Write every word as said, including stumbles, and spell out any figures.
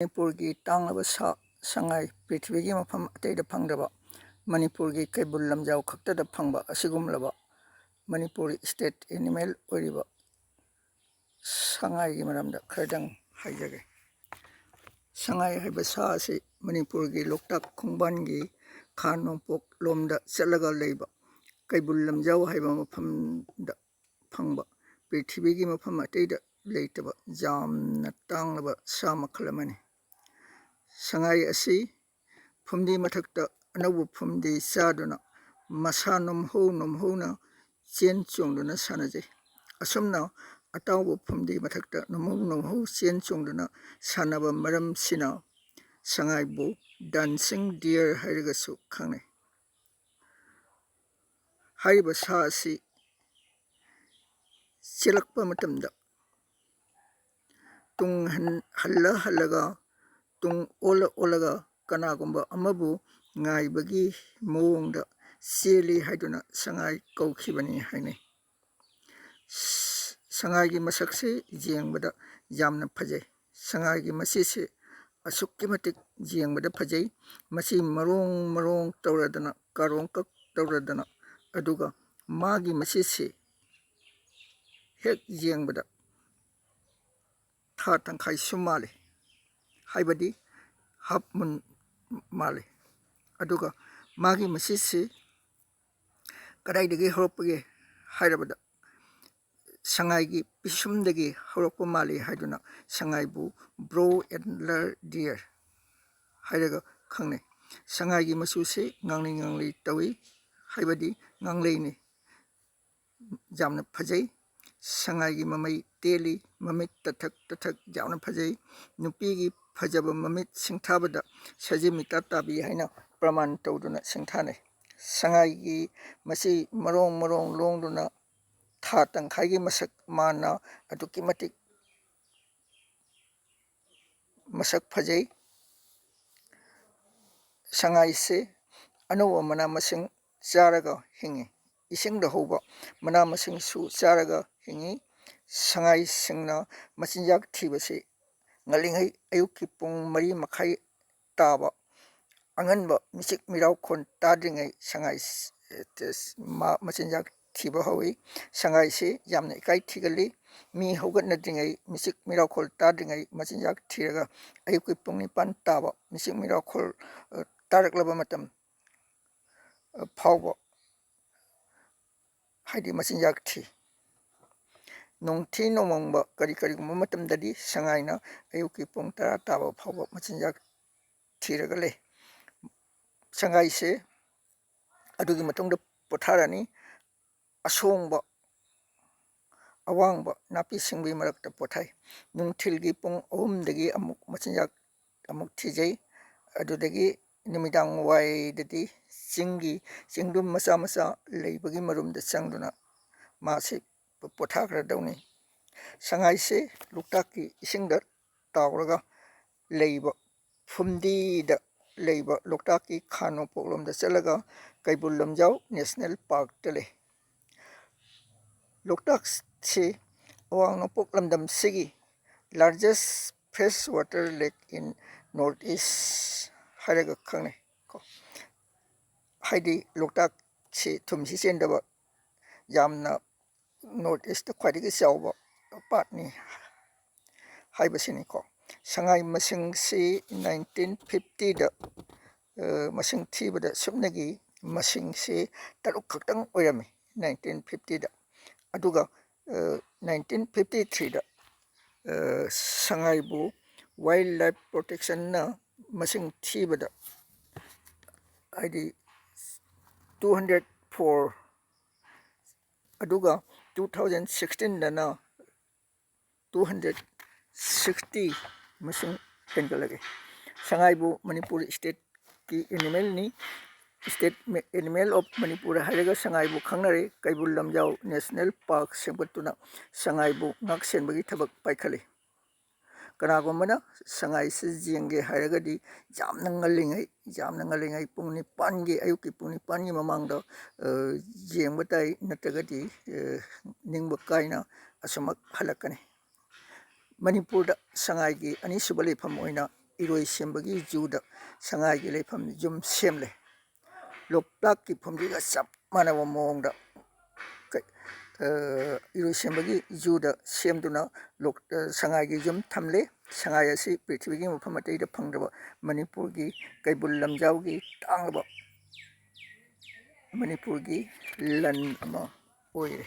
ꯃꯅꯤꯄꯨꯔꯒꯤ ꯇꯥꯡꯂꯕ ꯁꯥ ꯁꯉꯥꯏ, ꯄ꯭ꯔꯤꯊꯤꯕꯤꯒꯤ ꯃꯐꯝ ꯑꯇꯩꯗ ꯐꯪꯗꯕ, ꯃꯅꯤꯄꯨꯔꯒꯤ ꯀꯩꯕꯨꯜ ꯂꯝꯖꯥꯎ ꯈꯛꯇꯗ ꯐꯪꯕ ꯑꯁꯤꯒꯨꯝꯂꯕ ꯃꯅꯤꯄꯨꯔ state animal ꯑꯣꯏꯔꯤꯕ ꯁꯉꯥꯏꯒꯤ ꯃꯔꯝꯗ ꯈꯔꯗꯪ ꯍꯥꯏꯖꯒꯦ꯫ ꯁꯉꯥꯏ ꯍꯥꯏꯕ ꯁꯥ ꯑꯁꯤ ꯃꯅꯤꯄꯨꯔꯒꯤ ꯂꯣꯛꯇꯥꯛ ꯈꯣꯡꯕꯥꯟꯒꯤ ꯈꯥ ꯅꯣꯡꯄꯣꯛ ꯂꯣꯝꯗ ꯆꯠꯂꯒ ꯂꯩꯕ ꯀꯩꯕꯨꯜ ꯂꯝꯖꯥꯎ ꯍꯥꯏꯕ ꯃꯐꯝꯗ ꯐꯪꯕ, ꯄ꯭ꯔꯤꯊꯤꯕꯤꯒꯤ ꯃꯐꯝ ꯑꯇꯩꯗ ꯂꯩꯇꯕ ꯌꯥꯝꯅ ꯇꯥꯡꯂꯕ ꯁꯥ ꯃꯈꯜ ꯑꯃꯅꯤ꯫ ꯁꯉꯥꯏ ꯑꯁꯤ ꯐꯨꯝꯗꯤ ꯃꯊꯛꯇ ꯑꯅꯧꯕ ꯐꯨꯝꯗꯤ ꯆꯥꯗꯨꯅ ꯃꯁꯥ ꯅꯣꯝꯍꯧ ꯅꯣꯝꯍꯧꯅ ꯆꯦꯟ ꯆꯣꯡꯗꯨꯅ ꯁꯥꯟꯅꯖꯩ꯫ ꯑꯁꯨꯝꯅ ꯑꯇꯥꯎꯕ ꯐꯨꯝꯗꯤ ꯃꯊꯛꯇ ꯅꯣꯝꯍꯧ ꯅꯣꯝꯍꯧ ꯆꯦꯟ ꯆꯣꯡꯗꯨꯅ ꯁꯥꯟꯅꯕ ꯃꯔꯝꯁꯤꯅ ꯁꯉꯥꯏꯕꯨ dancing deer ꯍꯥꯏꯔꯒꯁꯨ ꯈꯪꯅꯩ꯫ ꯍꯥꯏꯔꯤꯕ ꯁꯥ ꯑꯁꯤ ꯆꯦꯜꯂꯛꯄ ꯃꯇꯝꯗ ꯇꯨꯡ ꯍꯟ-, ꯍꯜꯂ ꯍꯜꯂꯒ, ꯇꯨꯡ ꯑꯣꯜꯂ ꯑꯣꯜꯂꯒ ꯀꯅꯥꯒꯨꯝꯕ ꯑꯃꯕꯨ ꯉꯥꯏꯕꯒꯤ ꯃꯑꯣꯡꯗ ꯆꯦꯜꯂꯤ ꯍꯥꯏꯗꯨꯅ ꯁꯉꯥꯏ ꯀꯧꯈꯤꯕꯅꯤ ꯍꯥꯏꯅꯩ꯫ ꯁꯉꯥꯏꯒꯤ ꯃꯁꯛꯁꯤ ꯌꯦꯡꯕꯗ ꯌꯥꯝꯅ ꯐꯖꯩ꯫ ꯁꯉꯥꯏꯒꯤ ꯃꯆꯤꯁꯤ ꯑꯁꯨꯛꯀꯤ ꯃꯇꯤꯛ ꯌꯦꯡꯕꯗ ꯐꯖꯩ꯫ ꯃꯆꯤ ꯃꯔꯣꯡ ꯃꯔꯣꯡ ꯇꯧꯔꯗꯅ, ꯀꯥꯔꯣꯡꯀꯛ ꯇꯧꯔꯗꯅ, ꯑꯗꯨꯒ ꯃꯥꯒꯤ ꯃꯆꯤꯁꯤ ꯍꯦꯛ ꯌꯦꯡꯕꯗ ꯊꯥ ꯇꯪꯈꯥꯏꯁꯨ ꯃꯥꯜꯂꯤ, ꯍꯥꯏꯕꯗꯤ half moon ꯃꯥꯜꯂꯤ꯫ ꯑꯗꯨꯒ ꯃꯥꯒꯤ ꯃꯆꯤꯁꯤ ꯀꯗꯥꯏꯗꯒꯤ ꯍꯧꯔꯛꯄꯒꯦ ꯍꯥꯏꯔꯕꯗ, ꯁꯉꯥꯏꯒꯤ ꯄꯤꯁꯨꯝꯗꯒꯤ ꯍꯧꯔꯛꯄ ꯃꯥꯜꯂꯤ ꯍꯥꯏꯗꯨꯅ ꯁꯉꯥꯏꯕꯨ brow antler deer ꯍꯥꯏꯔꯒ ꯈꯪꯅꯩ꯫ ꯁꯉꯥꯏꯒꯤ ꯃꯆꯨꯁꯤ ꯉꯥꯡꯂꯤ ꯉꯥꯡꯂꯤ ꯇꯧꯏ, ꯍꯥꯏꯕꯗꯤ ꯉꯥꯡꯂꯩꯅꯤ꯫ ꯌꯥꯝꯅ ꯐꯖꯩ꯫ ꯁꯉꯥꯏꯒꯤ ꯃꯃꯩ ꯇꯦꯜꯂꯤ, ꯃꯃꯤꯠ ꯇꯊꯛ ꯇꯊꯛ ꯌꯥꯝꯅ ꯐꯖꯩ꯫ ꯅꯨꯄꯤꯒꯤ ꯐꯖꯕ ꯃꯃꯤꯠ ꯁꯤꯡꯊꯥꯕꯗ ꯁꯖꯤ ꯃꯤꯇꯥ ꯇꯥꯕꯤ ꯍꯥꯏꯅ ꯄ꯭ꯔꯃꯥꯟ ꯇꯧꯗꯨꯅ ꯁꯤꯡꯊꯥꯅꯩ꯫ ꯁꯉꯥꯏꯒꯤ ꯃꯆꯤ ꯃꯔꯣꯡ ꯃꯔꯣꯡ ꯂꯣꯡꯗꯨꯅ ꯊꯥ ꯇꯪꯈꯥꯏꯒꯤ ꯃꯁꯛ ꯃꯥꯅ ꯑꯗꯨꯛꯀꯤ ꯃꯇꯤꯛ ꯃꯁꯛ ꯐꯖꯩ꯫ ꯁꯉꯥꯏꯁꯦ ꯑꯅꯧꯕ ꯃꯅꯥ ꯃꯁꯤꯡ ꯆꯥꯔꯒ ꯍꯤꯡꯉꯤ꯫ ꯏꯁꯤꯡꯗ ꯍꯧꯕ ꯃꯅꯥ ꯃꯁꯤꯡꯁꯨ ꯆꯥꯔꯒ ꯍꯤꯡꯉꯤ꯫ ꯁꯉꯥꯏꯁꯤꯡꯅ ꯃꯆꯤꯟꯖꯥꯛ ꯊꯤꯕꯁꯤ ꯉꯜꯂꯤꯉꯩ ꯑꯌꯨꯛꯀꯤ ꯄꯨꯡ ꯃꯔꯤ ꯃꯈꯥꯏ ꯇꯥꯕ ꯑꯉꯟꯕ ꯃꯤꯆꯤꯛ ꯃꯤꯔꯥꯎꯈꯣꯟ ꯇꯥꯗ꯭ꯔꯤꯉꯩ ꯁꯉꯥꯏ ꯁ-, ꯁ-, ꯃ-, ꯃꯆꯤꯟꯖꯥꯛ ꯊꯤꯕ ꯍꯧꯏ꯫ ꯁꯉꯥꯏꯁꯤ ꯌꯥꯝꯅ ꯏꯀꯥꯏ ꯊꯤꯒꯜꯂꯤ꯫ ꯃꯤ ꯍꯧꯒꯠꯅꯗ꯭ꯔꯤꯉꯩ, ꯃꯤꯆꯤꯛ ꯃꯤꯔꯥꯎꯈꯣꯜ ꯇꯥꯗ꯭ꯔꯤꯉꯩ ꯃꯆꯤꯟꯖꯥꯛ ꯊꯤꯔꯒ ꯑꯌꯨꯛꯀꯤ ꯄꯨꯡ ꯅꯤꯄꯥꯟ ꯇꯥꯕ ꯃꯤꯆꯤꯛ ꯃꯤꯔꯥꯎꯈꯣꯜ, ꯑ, ꯇꯥꯔꯛꯂꯕ ꯃꯇꯝ, ꯑ, ꯐꯥꯎꯕ, ꯍꯥꯏꯗꯤ ꯃꯆꯤꯟꯖꯥꯛ ꯊꯤ꯫ ꯅꯣꯡꯊꯤ ꯅꯣꯡꯃꯪꯕ ꯀꯔꯤ ꯀꯔꯤꯒꯨꯝꯕ ꯃꯇꯝꯗꯗꯤ ꯁꯉꯥꯏꯅ ꯑꯌꯨꯛꯀꯤ ꯄꯨꯡ ꯇꯔꯥ ꯇꯥꯕ ꯐꯥꯎꯕ ꯃꯆꯤꯟꯖꯥꯛ ꯊꯤꯔꯒ ꯂꯩ꯫ ꯁꯉꯥꯏꯁꯦ ꯑꯗꯨꯒꯤ ꯃꯇꯨꯡꯗ ꯄꯣꯊꯥꯔꯅꯤ꯫ ꯑꯁꯣꯡꯕ, ꯑꯋꯥꯡꯕ ꯅꯥꯄꯤ ꯁꯤꯡꯕꯤ ꯃꯔꯛꯇ ꯄꯣꯊꯥꯏ꯫ ꯅꯨꯡꯊꯤꯜꯒꯤ ꯄꯨꯡ ꯑꯍꯨꯝꯗꯒꯤ ꯑꯃꯨꯛ ꯃꯆꯤꯟꯖꯥꯛ ꯑꯃꯨꯛ ꯊꯤꯖꯩ꯫ ꯑꯗꯨꯗꯒꯤ ꯅꯨꯃꯤꯗꯥꯡ ꯋꯥꯏꯗꯗꯤ ꯆꯤꯡꯒꯤ ꯆꯤꯡꯗꯨꯝ ꯃꯆꯥ ꯃꯆꯥ ꯂꯩꯕꯒꯤ ꯃꯔꯨꯝꯗ ꯆꯪꯗꯨꯅ ꯃꯥꯁꯤ ꯄꯣꯊꯥꯈ꯭ꯔꯗꯧꯅꯤ꯫ ꯁꯉꯥꯏꯁꯤ ꯂꯣꯛꯇꯥꯛꯀꯤ ꯏꯁꯤꯡꯗ ꯇꯥꯎꯔꯒ ꯂꯩꯕ ꯐꯨꯝꯗꯤꯗ ꯂꯩꯕ ꯂꯣꯛꯇꯥꯛꯀꯤ ꯈꯥ ꯅꯣꯡꯄꯣꯛꯂꯣꯝꯗ ꯆꯠꯂꯒ ꯀꯩꯕꯨꯜ ꯂꯝꯖꯥꯎ ꯅꯦꯁꯅꯦꯜ ꯄꯥꯔꯛꯇ ꯂꯩ꯫ ꯂꯣꯛꯇꯥꯛꯁꯤ ꯑꯋꯥꯡ ꯅꯣꯡꯄꯣꯛ ꯂꯝꯗꯝꯁꯤꯒꯤ largest fresh water lake in North East ꯍꯥꯏꯔꯒ ꯈꯪꯅꯩ ꯀꯣ꯫ ꯍꯥꯏꯗꯤ ꯂꯣꯛꯇꯥꯛꯁꯤ ꯊꯨꯝꯁꯤ ꯆꯦꯟꯗꯕ ꯌꯥꯝꯅ North East ꯈ꯭ꯋꯥꯏꯗꯒꯤ ꯆꯥꯎꯕ ꯄꯥꯠꯅꯤ ꯍꯥꯏꯕꯁꯤꯅꯤꯀꯣ꯫ ꯁꯉꯥꯏ ꯃꯁꯤꯡꯁꯤ nineteen fiftyꯗ, ꯑ, ꯃꯁꯤꯡ ꯊꯤꯕꯗ ꯁꯨꯞꯅꯒꯤ ꯃꯁꯤꯡꯁꯤ ꯇꯔꯨꯛ ꯈꯛꯇꯪ ꯑꯣꯏꯔꯝꯃꯤ nineteen fiftyꯗ꯫ ꯑꯗꯨꯒ, ꯑ, nineteen fifty threeꯗ, ꯑ, ꯁꯉꯥꯏꯕꯨ Wildlife Protectionꯅ ꯃꯁꯤꯡ ꯊꯤꯕꯗ, ꯍꯥꯏꯗꯤ two hundred four, ꯑꯗꯨꯒ two thousand sixteenꯗꯅ two hundred sixty ꯃꯁꯤꯡ ꯍꯦꯟꯒꯠꯂꯛꯏ꯫ ꯁꯉꯥꯏꯕꯨ Manipur stateꯀꯤ animalꯅꯤ꯫ State Animal of Manipur ꯍꯥꯏꯔꯒ ꯁꯉꯥꯏꯕꯨ ꯈꯪꯅꯔꯦ꯫ ꯀꯩꯕꯨꯜ ꯂꯝꯖꯥꯎ ꯅꯦꯁꯅꯦꯜ ꯄꯥꯔꯛ ꯁꯦꯝꯒꯠꯇꯨꯅ ꯁꯉꯥꯏꯕꯨ ꯉꯥꯛ ꯁꯦꯟꯕꯒꯤ ꯊꯕꯛ ꯄꯥꯏꯈꯠꯂꯤ꯫ ꯀꯅꯥꯒꯨꯝꯕꯅ ꯁꯉꯥꯏꯁꯤ ꯌꯦꯡꯒꯦ ꯍꯥꯏꯔꯒꯗꯤ ꯌꯥꯝꯅ ꯉꯜꯂꯤꯉꯩ, ꯌꯥꯝꯅ ꯉꯜꯂꯤꯉꯩ ꯄꯨꯡ ꯅꯤꯄꯥꯟꯒꯤ, ꯑꯌꯨꯛꯀꯤ ꯄꯨꯡ ꯅꯤꯄꯥꯟꯒꯤ ꯃꯃꯥꯡꯗ, ꯑ, ꯌꯦꯡꯕ ꯇꯥꯏ, ꯅꯠꯇ꯭ꯔꯒꯗꯤ, ꯑ, ꯅꯤꯡꯕ ꯀꯥꯏꯅ ꯑꯁꯨꯃꯛ ꯍꯜꯂꯛꯀꯅꯤ꯫ ꯃꯅꯤꯄꯨꯔꯗ ꯁꯉꯥꯏꯒꯤ ꯑꯅꯤꯁꯨꯕ ꯂꯩꯐꯝ ꯑꯣꯏꯅ ꯏꯔꯣꯏꯁꯦꯝꯕꯒꯤ ꯖꯨꯗ ꯁꯉꯥꯏꯒꯤ ꯂꯩꯐꯝ ꯌꯨꯝ ꯁꯦꯝꯂꯦ꯫ ꯂꯣꯛꯇꯥꯛꯀꯤ ꯐꯨꯝꯗꯤꯒ ꯆꯞ ꯃꯥꯟꯅꯕ ꯃꯑꯣꯡꯗ ꯀ-, ꯑ, ꯏꯔꯣꯏꯁꯦꯝꯕꯒꯤ ꯖꯨꯗ ꯁꯦꯝꯗꯨꯅ ꯂꯣꯛ-, ꯑ, ꯁꯉꯥꯏꯒꯤ ꯌꯨꯝ ꯊꯝꯂꯦ꯫ ꯁꯉꯥꯏ ꯑꯁꯤ ꯄ꯭ꯔꯤꯊꯤꯕꯤꯒꯤ ꯃꯐꯝ ꯑꯇꯩꯗ ꯐꯪꯗꯕ ꯃꯅꯤꯄꯨꯔꯒꯤ ꯀꯩꯕꯨꯜ ꯂꯝꯖꯥꯎꯒꯤ ꯇꯥꯡꯂꯕ ꯃꯅꯤꯄꯨꯔꯒꯤ ꯂꯟ ꯑꯃ ꯑꯣꯏꯔꯦ꯫